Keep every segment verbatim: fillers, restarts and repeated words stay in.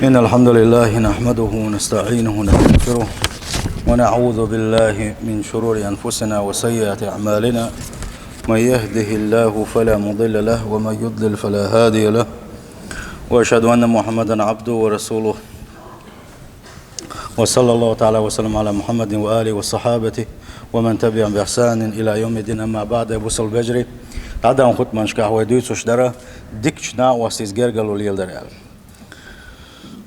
إن الحمد لله نحمده ونستعينه ونستغفره، ونعوذ بالله من شرور أنفسنا وسيئات أعمالنا. من يهده الله فلا مضل له، ومن يضلل فلا هادي له. وأشهد أن محمدا عبده ورسوله. وصلى الله تعالى وسلم على محمد وآله وصحابته ومن تبعهم بإحسان إلى يوم الدين. أما بعد، бусалба вежарий, дӀадаханчу хутбанашкахь вай дуьйцуш дара дикачу накъостийн гергарло леладар аьлла.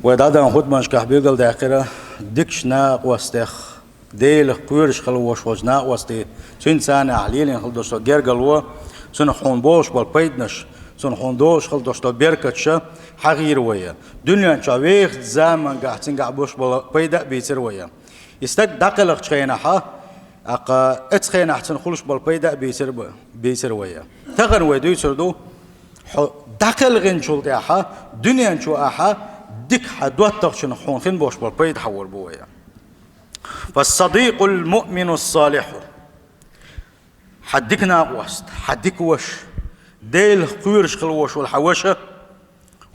Вай дӀадаханчу хутбанашкахь билгалдаьккхира дикачу накъостех, Делах кхоьруш хила волуш волчу накъостий, цуьнца царна ахь лелийна хила долуш долу гергарло, цунах хьуна болуш болу пайданаш, цунах хьуна долуш хила долуш долу беркаташ хьахийра вай. Дуьнен чохь вехачу заманчохь цуьнгахь болуш болу пайда а бийцира вай. И стаг дӀакхелхачу хенахь, тӀаккха оцу хенахь цунах хуьлуш болу пайда а бийцира б-, бийцира вай. Тахана вай дуьйцур ду, хьо дӀакхелхинчул тӀаьхьа, дуьнен чу ахьа дика хьан доттагӀчунах хьуна хин болуш болу пайда хьахор бу вай. فالصديق المؤمن الصالح. Хьан дика накъост, хьан дика ваша, Делах кхоьруш хила волуш волу хьан ваша,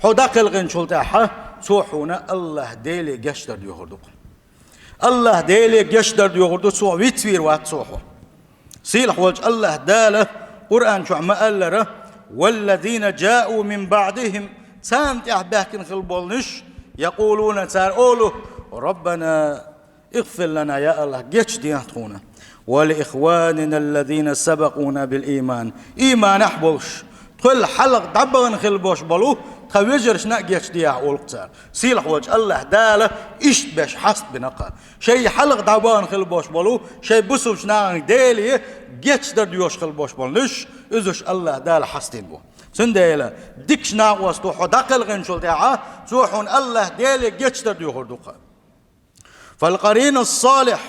хьо дӀакхелхинчул тӀаьхьа, цо хьуна АллахӀ Деле гечдар доьхур ду-кх. АллахӀ Деле гечдар доьхур ду, цо вицвийр вац цо хьо. Сийлахь волчу АллахӀ Дала Къуръан чохь ма-аллара: «والذين جاءوا من بعدهم», царна тӀехь баьхкина хила болнуш, «يقولون», цара олу: «ربنا اغفر لنا», я АллахӀ, гечдехьа тхуна, «ولإخواننا الذين سبقونا بالإيمان», ийманехь болуш, тхол хьалха дӀабахана хила болуш болу тхан вежаршна а гечдехьа олу-кх цара. Сийлахь волчу АллахӀ Дала иштта беш хьаст бина-кх. Шай хьалха дӀабахана хила болуш болу, шай бусулбачу нахана Деле гечдар доьхуш хила болуш болнуш, изаш АллахӀ Дала хьастийна бу. Цундела дикачу накъосто хьо дӀакхелхинчул тӀаьхьа, цо хьуна АллахӀ Деле гечдар доьхур ду-кх. «فالقرين الصالح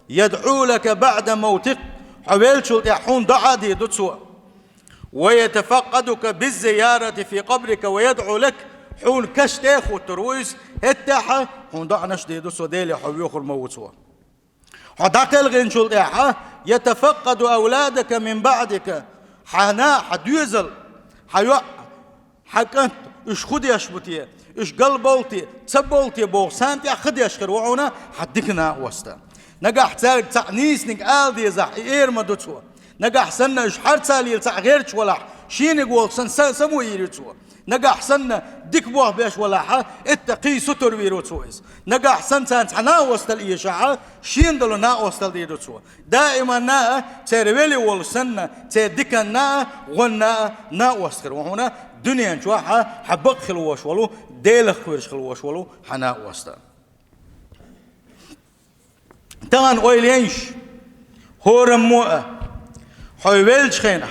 يدعو لك بعد موتك», хьо веллачул тӀаьхьа хьуна доӀа дийр ду цо. «ويتفقدك بالزيارة في قبرك ويدعو لك», хьуна каш тӀе а хӀуттур ву иза, хӀетахь а хьуна доӀанаш дийр ду цо, Деле хьо воьхур ма ву цо. Хьо дӀакхелхинчул тӀаьхьа, «يتفقد أولادك من بعدك», хьан нана, хьан доьзал, хьан йоӀ, хьан кӀант, уьш хӀун деш бу те, уьш галбовлу те, ца бовлу те бохуш, царна тӀехь хан деш хир ву хьуна хьан дика накъост. Нагахь цаьрга цхьаъ нийсаниг ала дезахь, и эр ма ду цо. Нагахь санна уьш харцалле цхьаъ гӀерташ валахь, шениг волчу санна са-, самавийр ю цо. Нагахь санна дика болх беш валахь, этта кхин сутар вийр ву цо иза. Нагахь санна царна цхьа накъостал эшахь, шена долу накъостал дийр ду цо. Даиманна а церан веле волуш санна, церан диканна а, гӀонна а накъост хир ву хьуна дуьнен чохь а хьан бакъ хила волуш волу, Делах кхоьруш хила волуш волу хьан накъост. Тахана ойла йайша, хӀораммо а, хьо веллачу хенахь,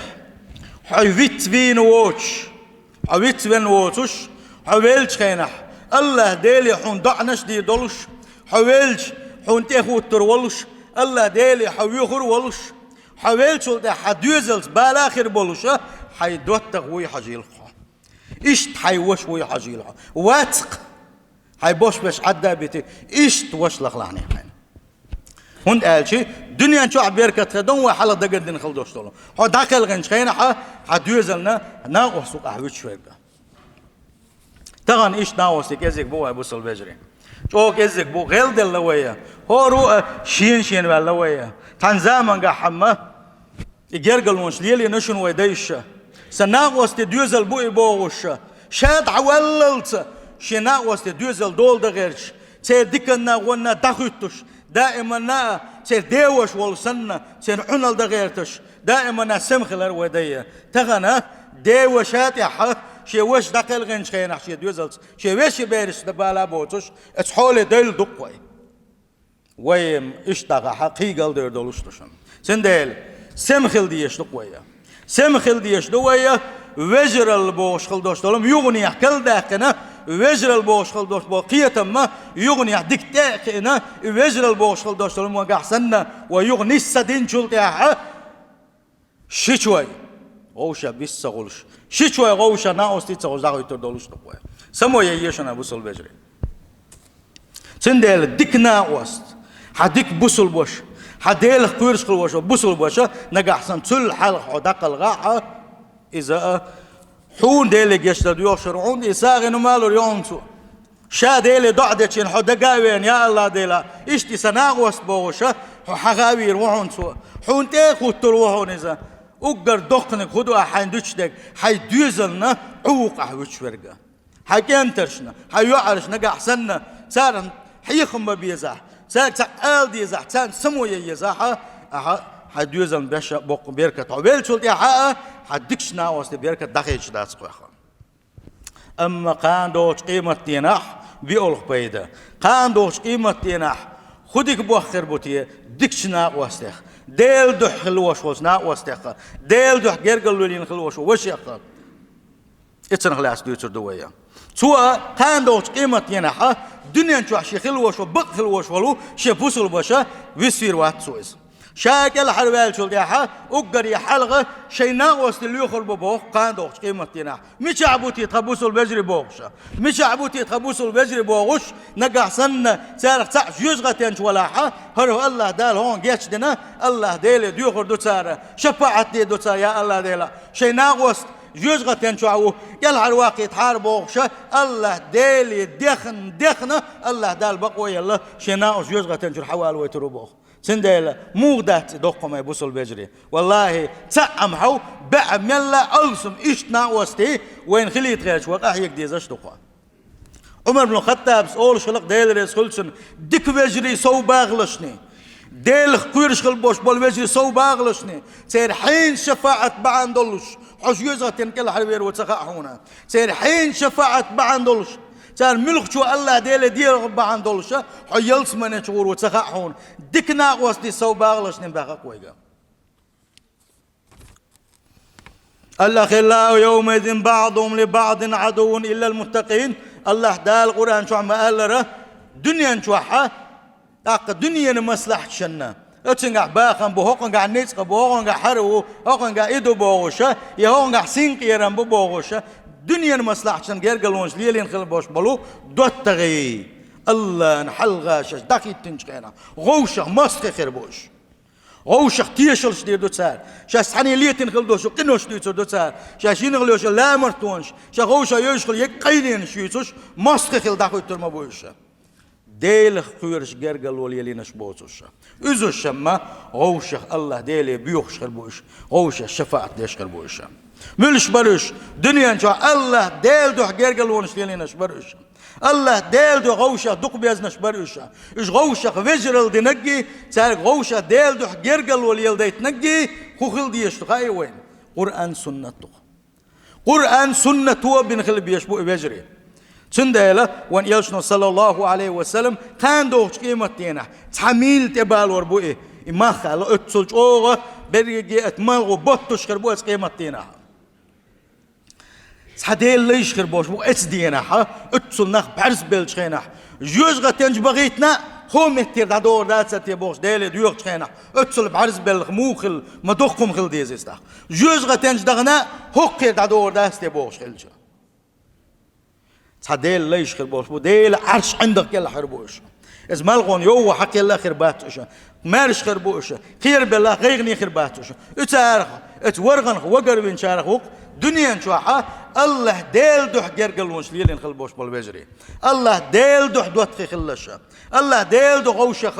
хьо вицвийна воцуш, хьо вицвина воцуш, хьо веллачу хенахь, АллахӀ Деле хьуна доӀанаш дийр долуш, хьо веллачу, хьуна тӀехӀуттур волуш, АллахӀ Деле хьо воьхур волуш, хьо веллачул тӀаьхьа хьан доьзалца бала хир болуш а, хьайн доттагӀа вуй хьажийла хьо. Иштта хьайн ваша вуй хьажийла хьо. Вац-кх, хьайн бошбеш Ӏадда а битий, иштта ваша лахлахьний хьайна. ХӀунда аьлча дуьнен чохь беркат хир ду вай хьалха дагардина хила долуш долу. Хьо дӀакхелхинчу хенахь хьан доьзална накъост ву-кх ахь вуьтуш верг а. Тахана иштта накъостий кӀезиг бу вай, бусалба вежарий. ЧӀогӀа кӀезиг бу, гӀелделла вай. ХӀора а шена-шена ваьлла вай. Тхан замангахь хӀамма и гергарлонаш лелийна шуна вай дайша. Сан накъостий доьзал бу и бохуша. Ша дӀаваллалца шен накъостий доьзал дола дан гӀерташ, церан диканна а, гӀонна а дӀахуьттуш, даиманна а церан деваша волу санна, церан Ӏуналла дан гӀерташ, даиманна а сема хилар вай дайя. Тахана деваша тӀехьа шен ваша дӀакхелхинчу хенахь шен доьзалца, шен вешин берашца дан бала а боцуш, оцу хьоле девлла ду-кх вай. Вай иштта дӀахахь кхин галдевр долуш ду шуна. Цундела сема хила дезаш ду-кх вай. Сема хила дезаш ду вай, вежаралла бохуш хила долуш долу юханехьа калдаьккхина, вежаралла бохуш хила долуш болу кхетам ма юханехьа дика тӀе а кхиъна, и вежаралла бохуш хила долуш долу ма нагахь санна вай юха нисса динчул тӀаьхьа, ши чой гӀовша бис ца гӀулуш, ши чой гӀовша накъостий ца гӀуш дӀахуьттур долуш ду-кх вай. Само яй ешана, бусалба вежарий. Цундела дика накъост, хьан дика бусалба ваша, хьан Делах кхоьруш хила ваша, бусалба ваша, нагахь санна цул хьалха хьо дӀакхалхахь, иза а хьуна Деле гечдар доьхуш хир ву хьуна, и сагӀина малур ю хьуна цо. Ша Деле доӀа дечун хьо дага а вена, я АллахӀ Дела, иштта и сан накъост бохуш, хьо хьагӀа а вийр ву хьуна цо. Хьуна тӀе а хуттур ву хьуна иза. Уггар доккханиг хӀун ду ахь хьайна дуьтуш дерг, хьайн доьзална Ӏу ву-кх ахь вуьтуш верг. Хьайн кӀентаршна, хьайн йоӀаршна нагахь санна, царна хьехам бан безахь, цаьрга цхьаъ ала дезахь, царна само ян езахь, ахьа хьайн доьзална беш а боккха беркат. Хьо веллачул тӀаьхьа а хьан дикачу накъостий беркат дӀахецаш дац кхоьха. Амма кхана догӀучу къематдийнахь биъолгӀа пайда. Кхана догӀучу къематдийнахь хӀун дика бохь хир бу те дикачу накъостех, Делан дуьхьа хилла волуш волчу накъостех, Делан дуьхьа гергарло лелийна хилла волуш волу вашех? Эцарнах лаьцна дуьйцур ду вай. Цо а кхана догӀучу къематдийнахь а дуьнен чохь шен хилла волуш волу, бакъ хилла волуш волу шен бусулба ваша висвийр вац цо иза. Ша кӀелхьарваьллачул тӀаьхьа уггаре хьалха шайн накъостий лоьхур бу боху кхана догӀучу къематдийнахь. Мичахь бу те тхан бусулба вежарий бохуша? Мичахь бу те тхан бусулба вежарий бохуш, нагахь санна, царах цхьаъ жоьжахатен чу валахь, хӀара АллахӀ Дала хьуна гечдина, АллахӀ Деле доьхур ду цара, шапаӀат дийр ду цара, я АллахӀ Дела, шайн накъост жоьжахатен чохь ву, кӀелхьарваккхийтахьара бохуша, АллахӀ Деле дехна, дехна, АллахӀ Дала бакъо елла, шен накъост жоьжахатен чуьра хьавалавайтур ву боху. Цундела муха дац и доккха хӀума, бусулба вежарий? ВаллахӀи, цхьаъ-м хьовсу, бӀе мелла а алсам иштта накъостий вайна хилийта хилча, вай къахьега дезаш ду-кх. Ӏумар бну Хаттабас олуш хилла-кх, Дела реза хуьлда цунна, дика вежарий сов багӀалашний, Делах кхоьруш хила болуш болу вежарий сов багӀалашний, церан хьенан шапаӀат бахьана долуш хьо жоьжахатен кӀелхьарвер ву ца хаьа хьуна. Церан хьенан шапаӀат бахьана долуш, царна муьлххачо АллахӀ Деле дехар бахьана долуша, хьо ялсамане чу гӀур ву ца хаьа хьуна. Дика накъостий сов багӀалашний баьхна-кх вайга. «Алахиллау йовмаизин баӀдухум ли баӀдин Ӏадуввун иллал муттакъин». АллахӀ Дала Къуръан чохь ма-аллара, дуьнен чохь а, тӀаккха дуьненан маслахьташна, оцуьнгахь бахам бу, хӀокхуьнгахь ницкъ бу, хӀокхуьнгахь хӀара ву, хӀокхуьнгахь и ду бохуша, я хӀокхуьнгахь синкъерам бу бохуша, дуьненан маслахьташна гергарлонаш лелийна хила болуш болу доттагӀий, АллахӀна хьалха шаьш дӀахӀиттинчу хенахь, вовшах мостагӀий хир бу уьш. Вовшах тешалш дийр ду цара. Шаьш цхьаьна летийна хила долуш йолу къинош дуьйцур ду цара. Шаьш йина хила йолуш йолу ламартонаш, шаьш вовшах йовзуш хила йолу къайленаш юьйцуш, мостагӀий хила дӀахӀуьттур ма бу уьш. Делах кхоьруш гергарло лелийнарш боцурш. Уьш-м ма вовшах АллахӀ Деле боьхуш хир бу уьш, вовшех шапаӀат деш хир бу уьш. Муьлш бара уьш? Дуьнен чохь АллахӀ Делан дуьхьа гергарлонаш лелийнарш бара уьш. АллахӀ Делан дуьхьа вовшех дукха безнарш бара уьш. Уьш вовшех вежаралла динаргий, цаьрга вовшех Делан дуьхьа гергарло леладайтинаргий, хӀун хила дезаш ду хаьий вайна? Къуръан, суннат ду-кх. Къуръан, суннато бина хила безаш бу и вежарий. Цундела вайн Элчано, саллаллаху Ӏалайхи ва саллам, кхана догӀучу къематдийнахь цхьа мийла тӀебалор бу и, и мах аьлла, оццул чӀогӀа берриге а малхо боттуш хир бу оцу къематдийнахь. Цхьа Делан лайш хир болуш бу оцу дийнахь, оццул нах бӀаьрзе беллачу хенахь. Жоьжахатен чу бахийтина, хӀокху меттера дӀадогӀур дацара те бохуш, Деле доьхучу хенахь, оццул бӀаьрзе белларх муха хила, ма доккха хӀума хила деза иза тӀаккха. Жоьжахатен чу дахана, хӀокхуьнгара дӀадогӀур дац те бохуш хилча. Цхьа Делан лайш хир болуш бу, Делан Ӏарш ӀиндагӀа кӀелахь хир бу уьш. Иза малхо йовхо хьакхелла а хир бац уьш. Маьрша хир бу уьш. Кхерабелла гӀайгӀане хир бац уьш. Уьш царах, оцу варгӀанах вагарвинчарах ву-кх дуьнен чохь а АллахӀ Делан дуьхьа гергарлонаш лелийна хила болуш болу вежарий. АллахӀ Делан дуьхьа доттагӀий хилалаш. АллахӀ Делан дуьхьа вовшах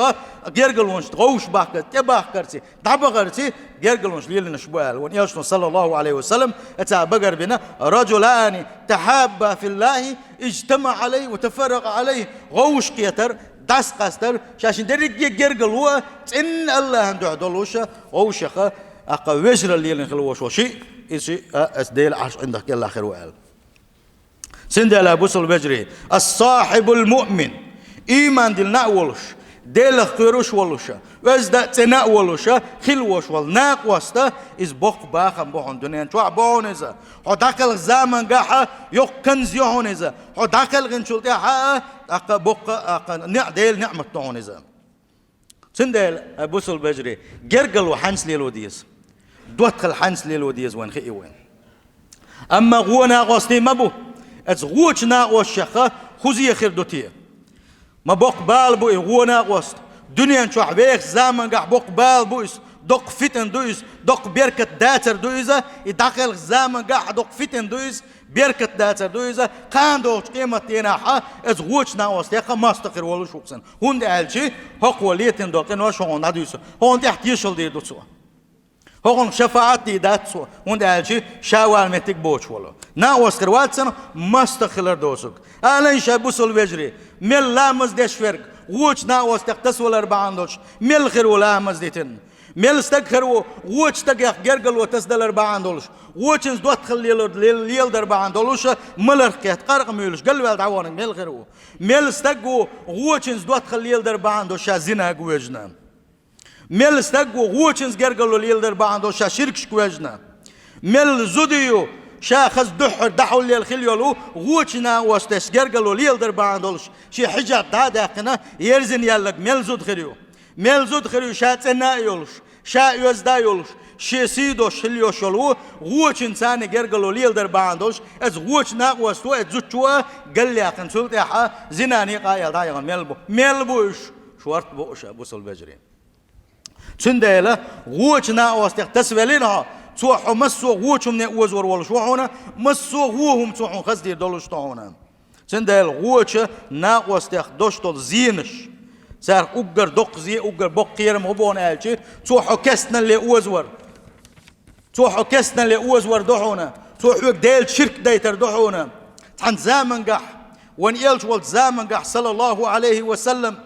гергарлонаш, вовшах бахкарца, тӀебахкарца, дӀабахарца гергарлонаш лелийнарш бу аьлла. Вайн Элчано, саллаллаху Ӏалайхи ва саллам, оцу багара бина: «Раджулани тахьабба филлахи, ижтамаӀа Ӏалайхи ва тафарракъа Ӏалайхи». Вовшахкхетар, дӀасакъастар, шаьш шин дерриге гергарло а, цӀена АллахӀан дуьхьа долуш а, вовшах а, тӀаккха вежаралла лелийна хила волуш волу шиъ, иза шиъ а оцу Делан Ӏарш ӀиндагӀа кӀелахь хир ву аьлла. Цундела, бусулба вежарий, ас-сахьибул муъмин, ийман диллина а волуш, Делах кхоьруш а волуш, оьзда а цӀена а волуш, хила волуш волу накъост, иза боккха бахам бу хьуна дуьнен чохь а, бу хьуна иза. Хьо дӀакхелхачу замангахь а йоккха канз ю хьуна иза. Хьо дӀакхелхинчул тӀаьхьа а, тӀаккха боккха а, тӀаккха неӀ-, Делан ниӀмат ду хьуна иза. Цундела, ай бусулба вежарий, гергарло хьаьнца лело деза? ДоттагӀалла хьаьнца лело деза вайна хии вайна. Амма гӀо накъостий ма бу. Оцу гӀочу накъостех хӀун зе хир ду те? Ма боккха бала бу и гӀо накъост. Дуьнен чохь вехачу замангахь боккха бала бу иза. Доккха фитна ду иза, доккха беркат дацар ду иза, и дӀакхелхача замангахь доккха фитна ду иза, беркат дацар ду иза, кхана долчу къематдийнахь а иза вочу накъостех а мостагӀ хир волуш ву-кх цунна. ХӀунда аьлча хӀокхо летийна долу къинош хьуна дӀадуьйсу, хьуна тӀехь тешалла дийр ду цо. ХӀокхунах шафаӀат дийр дац цо, хӀунда аьлча ша вала меттиг боцуш волу. Накъост хир вац цунах, мостагӀ хилар доцург. Алан ша, бусалба вежарий, мел ламаз деш верг, вочу накъостех тасавалар бахьана долуш, мел хир ву ламаз дитина? Мел стаг хир ву, вочу стагех гергарло тасадалар бахьана долуш, вочуьнца доттагӀалла лелор-, лел-, леладар бахьана долуш, маларх кхетта, къаркъа муьйлуш, галваьлла дӀаваханарг мел хир ву? Мел стаг ву, вочуьнца доттагӀалла леладар бахьана долуш, ша зинага вевзина? Мел стаг ву, вочуьнца гергарло леладар бахьана долуш, ша ширкашка вевзина? Мел зуда ю, ша хаза дуьххьара дӀахьулъелла хила йолу, вочу накъостех гергарло леладар бахьана долуш, шен хьижаб дӀа а даьккхина, ерзина яьлларг мел зуда хир ю? Мел зуда хир ю, ша цӀена а йолуш, ша оьзда а йолуш, шен сий долуш хила йолуш йолу, вочуьнца гергарло леладар бахьана долуш, иза вочу накъосто, иза зудчо а галъяьккхина, цул тӀаьхьа зина, некъа аьлла дӀаяхана мел бу? Мел бу уьш? Шорта бу уьш, бусалба вежарий. Цундела вочу накъостех тасавелира хьо, цо хьо массо а вочу хӀумане озор волуш ву хьуна, массо а вон хӀума цо хьуна хаза дийр долуш ду хьуна. Цундела вочу накъостех долуш долу зенаш, царах уггар доккха зе, уггар боккха кхерам хӀун бу хьуна аьлча, цо хьо кестналле озавар. Цо хьо кестналле озавар ду хьуна, цо хьоьга Делаца ширк дайтар ду хьуна. Цхьана замангахь, вайн элча волчу замангахь, саллаллаху Ӏалайхи ва саллам,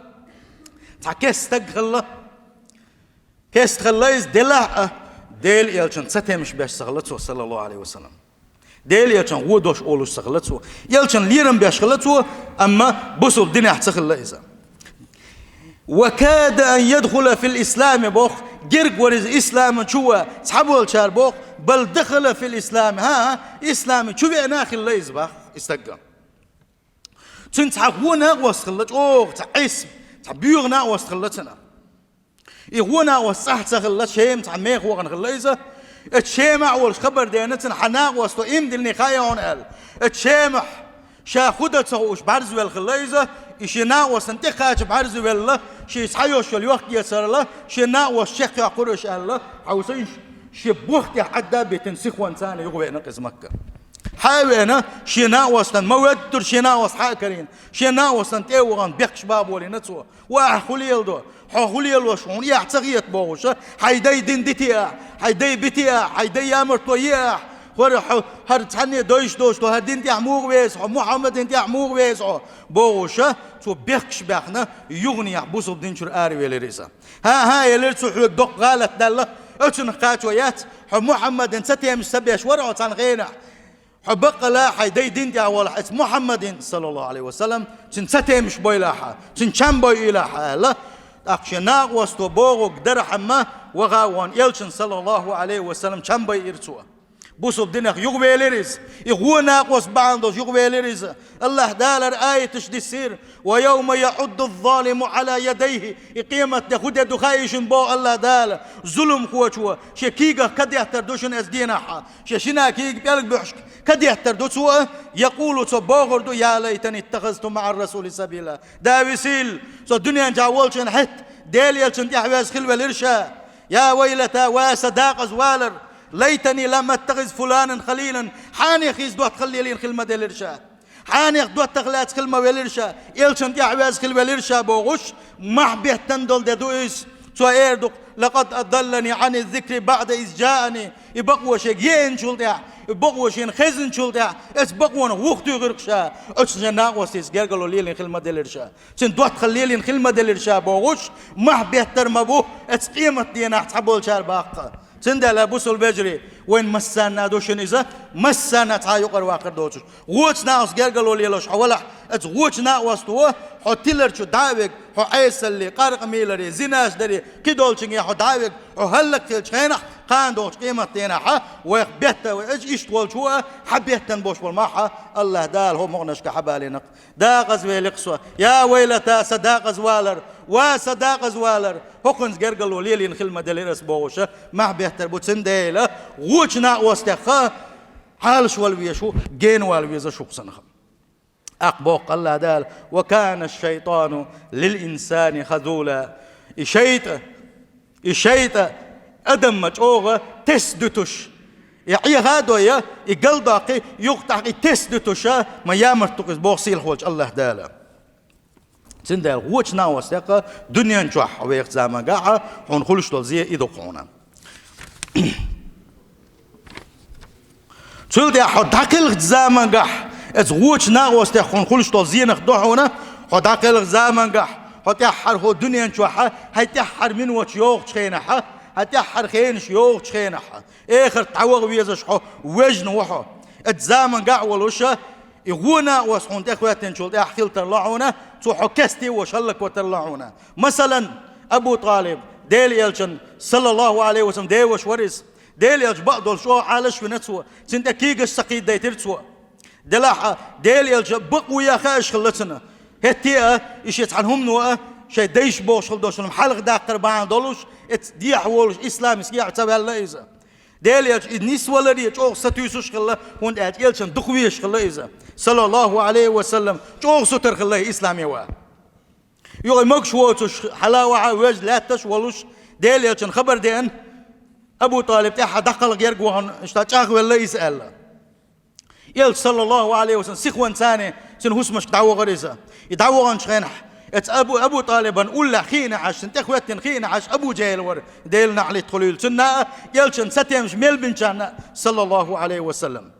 цхьа кеста стаг хилла. Кеста хилла иза, делахь а, Делан элчанна ца темаш беш ца хилла цо, саллаллаху Ӏалайхи ва саллам. Делан элчанна вон дош олуш ца хилла цо. Элчанна лерам беш хилла цо, амма бусалба динехь ца хилла иза. «Ва када ан ядхула фил ислами», боху, герга вара иза ислама чу ван, цхьаболчара боху, «бал дахала фил ислами», хӀа-хӀа, ислама чу веана а хилла иза, боху, и стаг. Цуьнан цхьа вон накъост хилла, чӀогӀа цхьа Ӏеса, цхьа боьха накъост хилла цуьнан. И вон накъост цӀахь ца хилла, Шема цхьа мехах вахана хилла иза. Оцу Шемахь волуш хабар деана цуьнан, хьан накъосто имдилина хаьий хьуна аьлла. Оцу Шемахь ша хӀун дан ца хууш бӀаьрзавелла хилла иза, и шен накъостана тӀекхача бӀаьрзавелла, шен цхьа йолуш йолу йохк-эцаралла, шен накъост чекхйоккхур аша аьлла, хьовсийша, шен бух тӀехь Ӏадда а битина, сихонца юхавеана иза Макка. Хьа а веана, шен накъостана ма воьддура, шен накъост хьа а карийна, шен накъостана тӀе а вахана бехкаш бан болийна цо. Ва ахь хӀун леладо? Хьо хӀун лелош ву? Хьуна эхь ца хета бохуш, хьайн дай дин дитий ахь, хьайн дай битий ахь, хьайн дай ямартло йий ахь? ХӀара хьо, хӀара цхьанне дойш доцуш ду, хӀара дин тӀехь муха веза хьо, Мухьаммадин тӀехь муха веза хьо? Бохуш, цо бехкаш баьхна, юханехьа бусалба дин чуьра аравелира иза. ХӀан-хӀа, элира цо, хьоьга доккха гӀалат даьлла, оцунах кхачо яц, хьо Мухьаммадин ца темаш ца беш вара хьо цхьана хенахь. Хьо баккъала хьайн дай дин тӀехь волахь, эцу Мухьаммадин, саллаллаху Ӏалайхи ва саллам, цуьнан ца темаш бойла хьан, цуьнан чам бойийла хьан аьлла. ТӀаккха шен накъосто бохург дархьама ваха а вахана элчанна, саллаллаху Ӏалайхи ва саллам, чам байира цо. Бусалба динах юхавелира иза. И вон накъост бахьана долуш юхавелира иза. АллахӀ Дала аяташ диссийра: «Ва явма яӀудду ззалиму Ӏала ядайхи». И къематде хӀун де ду хаьий шуна, боху АллахӀ Дала. Зуламхочо шен кийгах кадеттар ду шуна эцу дийнахь. Шен шина кийга пӀелг буьхьуш кадеттар ду цо, якъулу, цо бохур ду: «Я лайтани иттахазту маӀар-расули сабила». Да весийла, со дуьнен чохь волчун хӀетта Делан элчанна тӀаьхьавеза хила велира ша. Я вайлата, ва сан декъаза валар, лайтани лам аттахиз фуланан халилан, хьенех иза доттагӀалла лелийна хила ма делира ша. Хьенех доттагӀа лаьцна хила ма велира ша, элчанна тӀаьхьавеза хила велира ша бохуш, мохь беттан долу де ду иза. Цо эр ду: «Лакъад адаллани Ӏани ззикри баӀда из жаани». И бакъо шега еанчул тӀаьхьа, и бакъо шена хезначул тӀаьхьа, эцу бакъонах вухатуьйхира ша, оцу шен накъостаца гергарло лелийна хила ма делира ша. Цуьнан доттагӀалла лелийна хила ма делира ша бохуш, мохь беттар ма бу, эцу къематдийнахь цхьаболчара баккха. Цундела, бусалба вежарий, вайн массарна а ду шуна иза, массарна а цхьа юкъара ваккхар доцуш. Вочу накъостаца гергарло лелош хьо валахь, эцу вочу накъосто хьо тилар чу дӀа а вега, хьо Ӏесалле, къаркъа мийларе, зинаш даре, кхидолчунге хьо дӀа а вега, хьо хӀаллакьхилчу хенахь, кхана долчу къематдийнахь а, вайх бетта, вай эцу иштта волчо а, хьан беттан болуш болу мохь а, АллахӀ Дала хӀокху могӀанашка хьабалийна-кх. Декъаза велира-кх со. Я вайлата, сан декъаза валар, ва сан декъаза валар, хӀокхуьнца гергарло лелийна хила ма делира ас бохуша, мохь беттар бу. Цундела, вочу накъостех а хьалаш вала везаш ву, гена вала везаш ву-кх цунах. ТӀаккха боху АллахӀ Дала: «Ва кана шайтану лил инсани хазула». И шайтӀа, и шайтӀа Адам ма чӀогӀа тес дуьтуш, и Ӏеха а дой, и галдаккхий, юкъ тӀаккха и тес дуьтуш, ма ямарт ду-кх иза, боху сийлахь волчу АллахӀ Дала. Цундела вочу накъостехь дуьнен чохь хьо вехачу замангахь хьуна хуьлуш долу зен и ду-кх хьуна. Цул тӀаьхьа хьо дӀакхелхачу замангахь, эца вочу накъостех хьуна хуьлуш долу зенах ду хьуна, хьо дӀакхелхачу замангахь, хьо тӀаьххьара хьо дуьнен чохь, хьайн тӀаьххьара минот йогӀучу хенахь, хьайн тӀаьххьара хенаш йогӀучу хенахь, эхарта дӀаваха везаш хьо вежна ву хьо. Эца замангахь а волуш, и вон накъост хьуна тӀехӀоьттинчул тӀаьхьа хила тарло хьуна, цо хьо кесте а волуш хӀаллакван тарло хьуна. Масалан, Абу ТӀалиб, Делан Элчан, саллаллаху Ӏалайхи ва саллам, деваша вара иза. Делан Элча бакъдолуш чӀогӀа Ӏалашвина цо, цуьнан тӀе кигаш ца кхийдайтира цо. Делахь а, Делан Элча бакъ ву яха аьш хилла цунна. ХӀетте а, и шен цхьана хӀумано а, шайн дайша бохуш хила долуш хӀума хьалха даккхар бахьана долуш, эца дехьа волуш, ислам схьа ца ваьлла иза. Делан Элча и нисваларе чӀогӀа сатуьйсуш хилла, хӀунда аьлча Элчан дукха везаш хилла иза. Саллаллаху Ӏалайхи ва саллам, чӀогӀа сутара хилла и исламе ван. Юха и могуш воцуш, хьала а ваха, вежа лаьтташ а волуш, Делан Элчана хабар деана, Абу ТӀалиб тӀаьххьара дӀакхалха герга вахана, иштта чӀагӀвелла иза аьлла. Элча, саллаллаху Ӏалайхи ва саллам, сихонца цуьнан хӀусамашка дӀавахара иза. И дӀаваханчу хенахь, эца Абу, Абу ТӀалибан уллехь хиъна Ӏаш, цуьнан тӀехӀоьттина хиъна Ӏаш Абу ДжахӀил вара, Делан наьӀлит хуьлийла цунна а, Элчан сатемаш мел бинчарна а, саллаллаху Ӏалайхи ва саллам.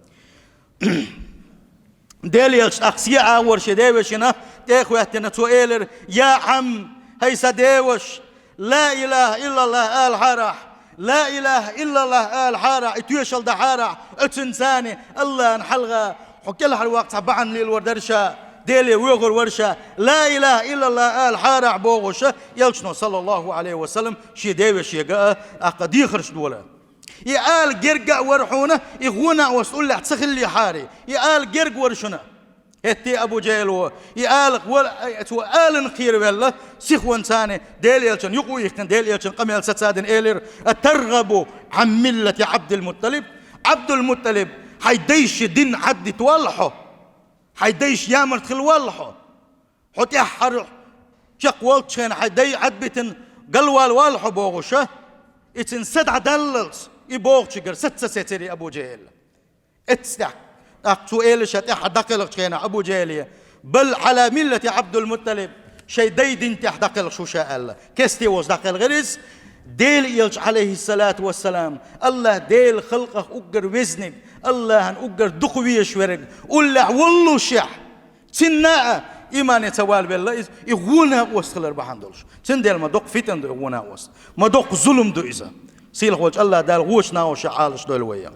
Делан Элча тӀаккха схьа а вара шен девешина, тӀе а хӀоьттина, цо элира: «Я Ӏам, хӀай сан деваш, ла илаха иллаллах алахьарахь, ла илаха иллаллах алахьарахь, и тоьшалла дахьарахь, оцуьнца АллахӀан хьалха хьо кӀелхьарваккха цхьа бахьана лелор дара ша, Деле воьхур вара ша, ла илаха иллаллах алахьарахь», — бохуш, Элчано, саллаллаху Ӏалайхи ва саллам, шен девешега а тӀаккха дехарш долу. И ала герга а вара хьуна, и вон накъост уллехь ца хиллехьара, и ала герга вара шуна. ХӀетте а Абу ДжахӀил ву, и ала вала, цо алана кхеравелла, сихонца Делан Элчан юкъа а иккхина, Делан Элчан къамел сацадина элира: «АтаргӀабу Ӏан миллати Ӏабдул-Мутталиб?» Ӏабдул-Мутталиб, хьайн дайша дин Ӏаддита валла хьо? Хьайн дайша ямарта хила валла хьо? Хьо тӀаьххьара чекх волчу хенахь хьайн дай Ӏадбитина галвала валла хьо бохуш, и цуьнан са дӀадаллалц, и бохучуьнгара саца ца сецира Абу ДжахӀил. Эццехь, тӀаккха цо элира ша тӀаьххьара дӀакхелхачу хенахь Абу ДжахӀиле: «Бал Ӏала миллати Ӏабдул-Мутталиб, шайн дай дин тӀехь дӀакхелхаш ву ша», — аьлла. Кесте волуш дӀакхелхира иза. Делан Элча, Ӏалайхиссалату вассалам, АллахӀ Делан халкъах уггар везаниг, АллахӀан уггар дукха везаш верг, уллехь воллушехь, цинна а имане ца валавелла иза, и вон накъост хилар бахьана долуш. Цундела ма доккха фитна ду и вон накъост. Ма доккха зулам ду иза. Сийлахь волчу АллахӀ Дала вочу накъостех Ӏалашдойла вай.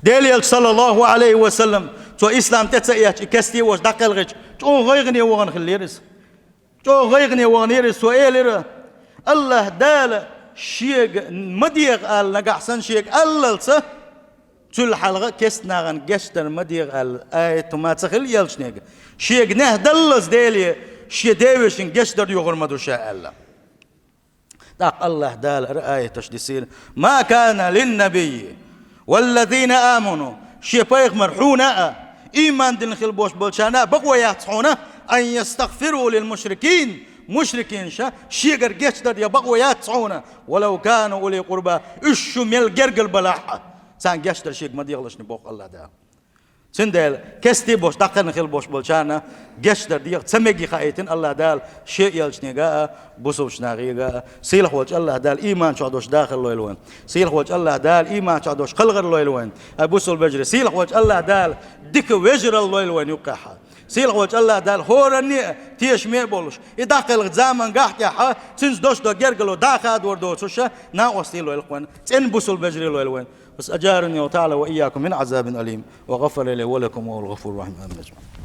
Делан Элча, саллаллаху Ӏалайхи ва саллам, цо ислам тӀе ца эцча, и кесте волуш дӀакхелхича, чӀогӀа гӀайгӀане вахана хиллера иза. ЧӀогӀа гӀайгӀане ваханера иза, цо элира: «АллахӀ Дала шега ма деха ала нагахь санна шега аллалца, цул хьалха а кестнахана гечдар ма деха», — аьлла, аят ма ца хилла элчанега. Шега нехь даллалц Деле, шен девешин гечдар йохур ма ду ша аьлла. ТӀаккха АллахӀ Дала ара аяташ дисийла: «Ма кана линнабийи валлазина аману», шен пайхамар хьуна а, иман дина хила бош болчарна а бакъо яц хьуна, «ан ястагфиру лил мушрикин», мушрикинаш шегара гечдар ян бакъо яц хьуна, «валав кану ули къурба», уьш шу мел гергара балахь а, царна гечдар шега ма дехалаш, боху АллахӀ Дала. Цундела кесте болуш, дӀакхелхина хила болуш болчарна гечдар деха ца мегий хаийтина АллахӀ Дала шен элчанега а, бусулбачу нахега а. Сийлахь волчу АллахӀ Дала иман чохь долуш дахар лойла вайн. Сийлахь волчу АллахӀ Дала иман чохь долуш кхалхар лойла вайн. Ай бусулба вежарий, сийлахь волчу АллахӀ Дала дика вежаралла лойла вайн юккъехь. Сийлахь волчу АллахӀ Дала хӀоранне а тешаме а болуш, и дӀакхелхачу замангахь тӀехь а, цуьнца долуш долу гергарло дӀа а хадор доцуш а, накъостий лойла вайн, цӀена бусулба вежарий лойла вайн. Ас аджарани ва таала ва ийякум мин азабин алим, ва гъафара ли ва лакум, ва гъафур рахим. Амин.